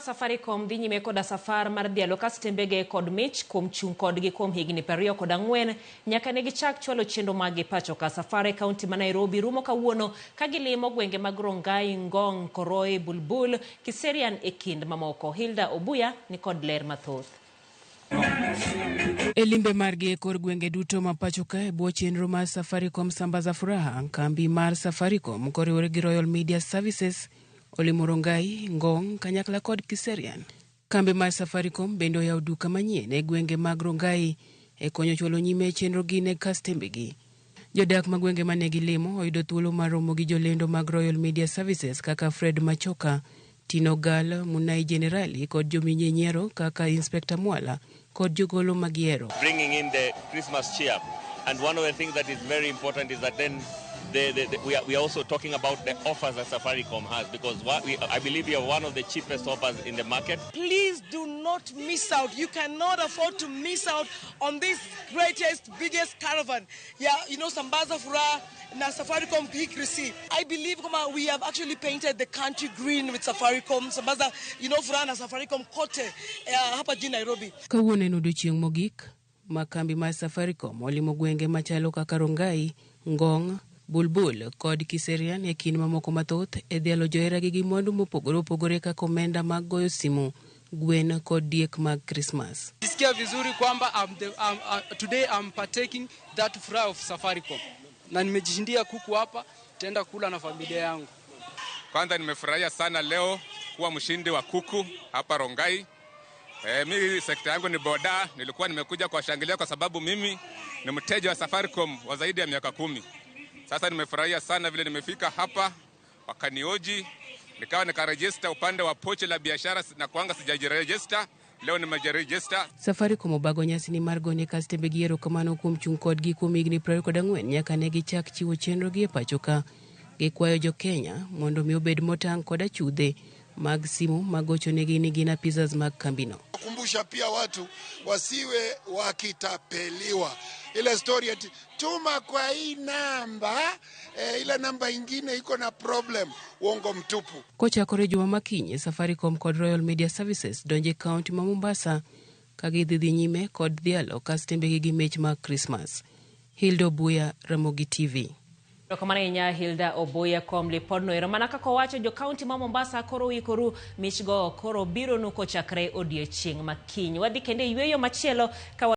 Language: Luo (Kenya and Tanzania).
Safaricom dhi nyime koda safar mar dhialo kastembege kod mich kuom chung' kodgi kuom higni 24 nyaka ne gichak chwalo chenro maggi pacho ka. Safar e kaunti ma Nairobi rumo kawuono ka gilimo gwenge mag Rongai, Ngong, Koroi, Bulbul, Kiserian e kind mamoko. Hilda Obuya ni kod ler mathoth. E limbe margi e kor gwenge duto ma pacho ka e bwo chenro mar Safaricom Sambaza Furaha, kambi mar Safaricom koriwore gi Royal Media Services olimo Rongai, Ngong kanyakla kod Kiserian. Kambi mar Safaricom bende oyawo duka manyien e gwenge mag Rongai e konyo chwalo nyime chenrogi ne kastembegi. Jodak ma gwenge mane gilimo oyudo thuolo mar romo gi jolendo mag Royal Media Services kaka Fred Machoka, Tino Gal, Munai Generali kod jominye nyiero kaka Inspector Mwala kod jogolo magiero. Bringing in the Christmas cheer. And one of the things that is very important is that then we are also talking about the offers that Safaricom has, because I believe we are one of the cheapest offers in the market. Please do not miss out. You cannot afford to miss out on this greatest, biggest caravan. Yeah, Sambaza Furaha na Safaricom Hikri. I believe kama we have actually painted the country green with Safaricom, Sambaza, Furaha na Safaricom kote hapa jijini Nairobi. Kawuono en odiochieng' mogik ma kambi mar Safaricom olimo gwenge machalo kaka Rongai, Ngong, Bulbul kod Kiserian e kind mamoko mathoth e dhialo joheragi gi mwandu mopogore opogore kaka omenda mag goyo simu, gwen kod diek mag Krismas. Jisikia vizuri kwamba today I'm partaking that furaha of Safaricom na nimejishindia kuku hapa, tutaenda kula na familia yangu. Kwanza nimefurahia sana leo kuwa mshindi wa kuku hapa Rongai. Mi sekta yangu ni boda, nilikuwa nimekuja kuwashangilia kwa sababu mimi ni mteja wa Safaricom wa zaidi ya miaka 10. Sasa nimefurahia sana vile nimefika hapa, wakanioji, nikawa nikaregister upande wa pochi la biashara na kuanga sijajiregister, leo nimejiregister. Safaricom obago nyasi mar gone kastembegi erokamano kuom chung' kodgi kuom higni 24 nyaka ne gichak chiwo chenrogi e pacho ka. Gikwayo jo Kenya mondo mi obed motang' kod achudhe mag simu magochonegi ni gin apisas mag kambino. Kumbusha pia watu wasiwe wakitapeliwa. Ile story ati tuma kwa hii namba, ile namba ingine iko na problem, uongo mtupu. Kochakore juma makinyi, Safaricom kod Royal Media Services donjo e kaunti ma Mombasa ka gidhi dhi nyime kod dhialo kastembegi gi mich mag Krismas. Hilda Obuya, Ramogi TV. Erokamano ahinya Hilda Obuya kuom lipodno ero. Mana kaka owacho, jo kaunti ma Mombasa koro ikoru michgo koro bironu kochakre odiochieng' makiny. Wadhi kendo e yweyo machielo ka